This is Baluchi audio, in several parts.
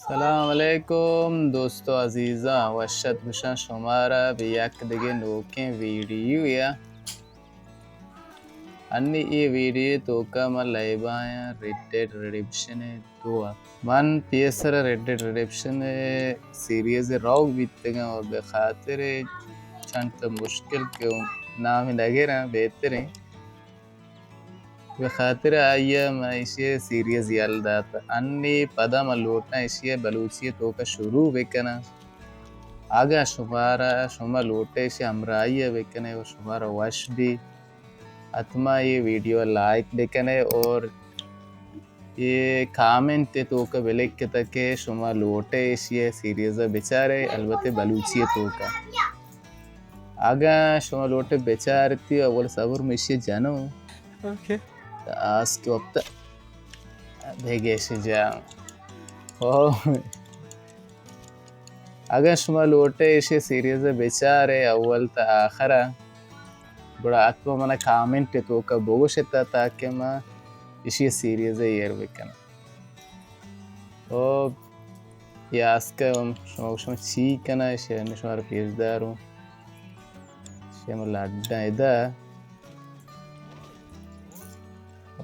سلام علیکم دوست و عزیزاں، وش ات گوشاں شمارا بہ یک دگہ نوکیں ویڈیو یا۔ انی اے ویڈیو توکا من لیبایاں ریڈ ڈیڈ ریڈیمپشن دو ءَ۔ من پیسر ریڈ ڈیڈ ریڈیمپشن سیریز روگ بیتگاں و بہ خاطر چنت مشکل کہ نام نگراں بہتریں۔ بہ خاطر آئی ءَ من ایشی ءِ سیریز یل دات۔ انی پدا من لوٹاں ایشی ءَ بلوچی ءِ توکا شروع بکناں۔ اگاں شمارا، شما لوٹے ایشی ءَ ہمراہی ءَ بکنے و شمارا وش بی، حتما اے ویڈیو ءَ لائک بکنے اور اے کامنٹ ءِ توکا بلکتہ کہ شما لوٹے ایشی ءِ سیریز ءَ بچارے، البتہ بلوچی ءِ توکا۔ اگاں شما لوٹے بچارتی، اول صبر من ایشی ءَ جنوں۔ اوکے۔ آس کہ وقت بگیش جا۔ او۔ اگاں شما لوٹے ایشی سیریز ءَ بچارے اول تا آخر ءَ، گڑا حتما منا کامنٹ ءِ توکا بگوشتا تاکہ ما ایشی سیریز ءَ ایر بکناں۔ او یاسکا شما گوشم چی کنا، ایشی ءَ شمارا پیش داروں۔ ایشی ءَ ما لڈاں ادا۔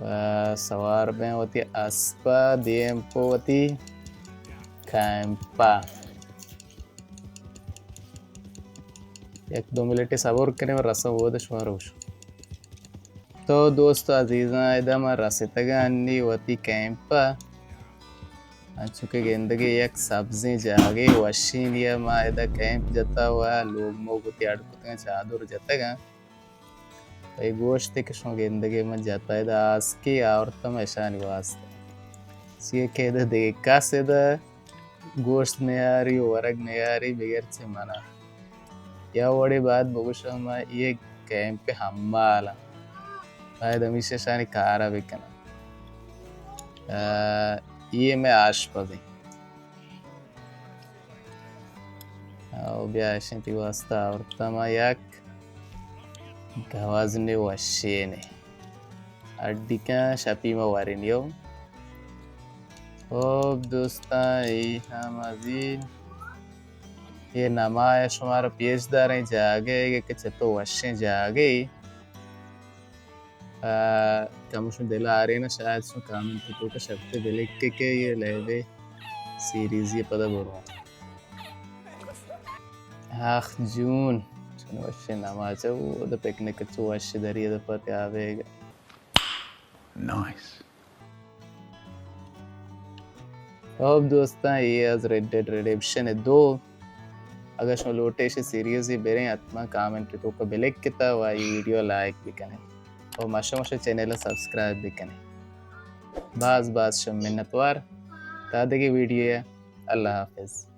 و سوار بیں وتی اسپا، دیم پہ وتی کیمپا۔ یک دو منٹے صبر کنیں و رسم بود شما روش۔ تو دوست عزیزاں، ادا ما رستگاں انی وتی کیمپا۔ انچو کہ گندگے یک سبزیں جاگے وشیں یا ما ادا کیمپ جتا و لوگ موگ وتی اڈ کتگاں، چادر جتگاں۔ اے گوشتے کہ شما گندگے من جتا ادا آسکے آورتم اشانی واسطہ۔ چیئے کہ ادا دگہ کس ادا گوشت نیاری و ورگ نیاری بگر چہ منا۔ یا وڑے باید بگوشم من اے کیمپ حمال آں۔ باید ہمیشہ اشانی کارا بکنم۔ آ، اے میں آشپزیں۔ او بیا اشیں تی واسطہ آورتا ما یک گوزنے وشینے۔ اڈی کن شپی ما ورین یو۔ خب دوستاں، اے ہم ازین۔ اے نمایا شمارا پیش داریں جاگہ کہ چتو وشیں جاگہ۔ آ، کموشن دل آرینہ، شاید شما کامنٹ توکا شرطے بلکے کہ اے لیبے سیریزی پدا برو۔ آخ جون، چون وشیں نماچ او دا پکنک چو وش دری دا پتے آبے۔ نائس۔ خب دوستاں، اے از ریڈ ڈیڈ ریڈیمپشن دو۔ اگر شما لوٹے ایشی سیریزی بریں، حتما کامنٹ توکا بلکتا و اے ویڈیو لائک بکنیں و ماشا ماشا چینل سبسکرائب بکنیں۔ باز باز شما منتوار۔ تا دگہ ویڈیو، اللہ حافظ۔